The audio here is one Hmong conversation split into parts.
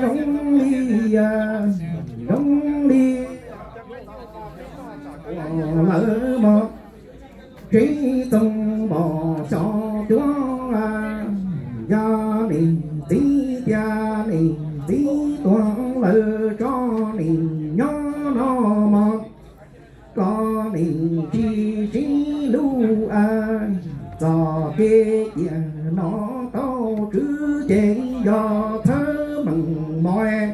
Zoo li, zoo li lawm mog, tsev txoos npom xyov cuab, yog niam txiv tias niam txiv tuag lawm tso niam nyob no mog, kom niam tsis sib hlub. Txoj kev cia no tau tswv ces yog txhawb meem mos,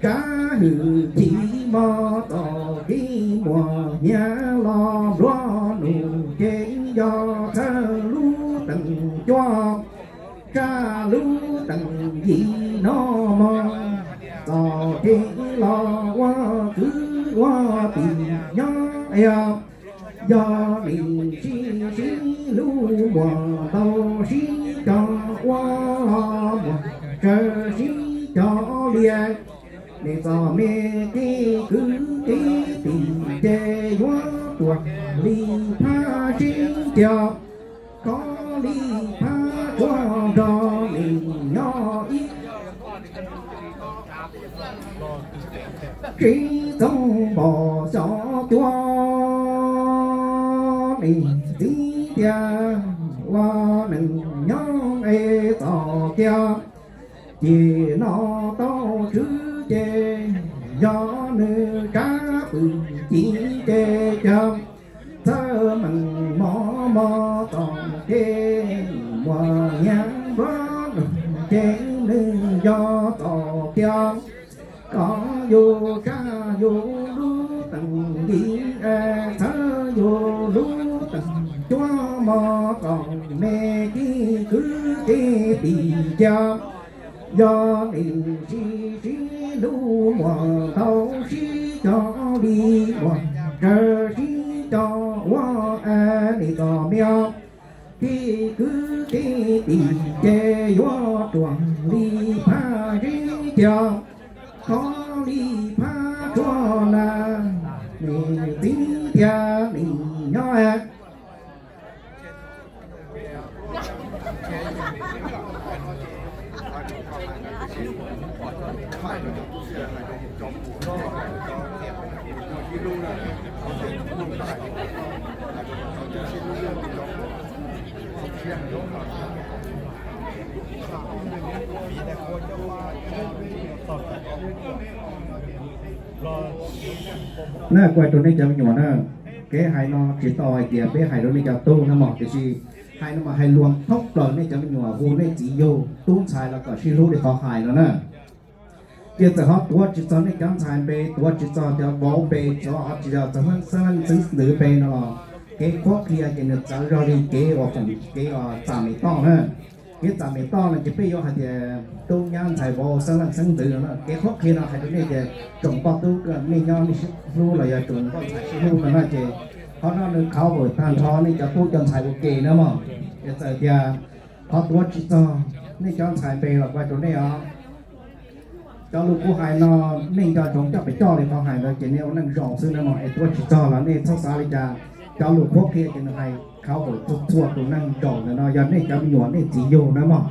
tsav hwm chim mog, txoj kev muag hnyav los nplua nuj ces yog txhawb lub teem cuab, tsav lub teem yim no mog, txoj kev los ua kwv ua tij nyob. Yog niam tsis sib hlub muag ntau sib cog ua, muag tsawg sib cog lias, niam txom me kev kwv kev tij ces yuav ruam li phab sib cog, khov li phab tsuag nrog niam nyob ib tsev txoos npom xyov cuab, niam txiv tias ua neej nyob es txom kiag. Ces no tau tswv ces yog nws rab pwm ci ces cog txhawb meem mos mog, txoj kev muag hnyav nplua nuj ces nws yog txoj kev kom yus tsav yus lub teem yim, txhawb yus lub teem cuab mog, txom me kev kwv kev tij ca. Yog niam tsis sib hlub muag ntau sib cog li, muag tsawg sib cog ua, niam txom me kev kwv kev tij ces yuav ruam li phab sib cog, khov li phab tsuag na, niam txiv tias niam nyob Na kuv hais rau nej cov me nyuam na, kev hais no tsis tau hais tias peb hais rau nej cov tub na mog, tiam sis hais no mas hais luag thoob plaws nej cov me nyuam hu nej txiv yug tub ntxhais los kom sib hlub li qhov hais no na. Ces txawm ho tuav tsis txog nej cov ntxhais npe, tuav tsis txog cov vauv npe, txawm ho tsis yog txog xeeb leej xeeb ntxwv npe no los kev qhuab qhia ces nws txawv zog li kev uas foom kev uas txam mem toj na. Kev txam mem toj no ces peb yuav hais tias tub nyab ntxhais vauv xeeb leej xeeb ntxwv no na. Kev qhuab qhia no hais rau nej tias tsoom poj tub nej nyob nej sib hlub los yog tsoom poj ntxhais sib hlub no na ces qhov no nws cover tag nrho nej cov tub cov ntxhais ua ke na mog. Es txawm tias qhov tuav tsis txog nej cov ntxhais npe los kuv hais rau nej os, cov lus kuv hais no nej nco ntsoov coj pes coj li qhov hais ntawd ces nej ua neej zoo xwb na mog. Es tuav tsis txog los nej txhob xav li cas, cov lus qhuab qhia ces nws hais cover txhua txhua tus neeg zaum ntawm no yog nej cov me nyuam nej txiv yug na mog.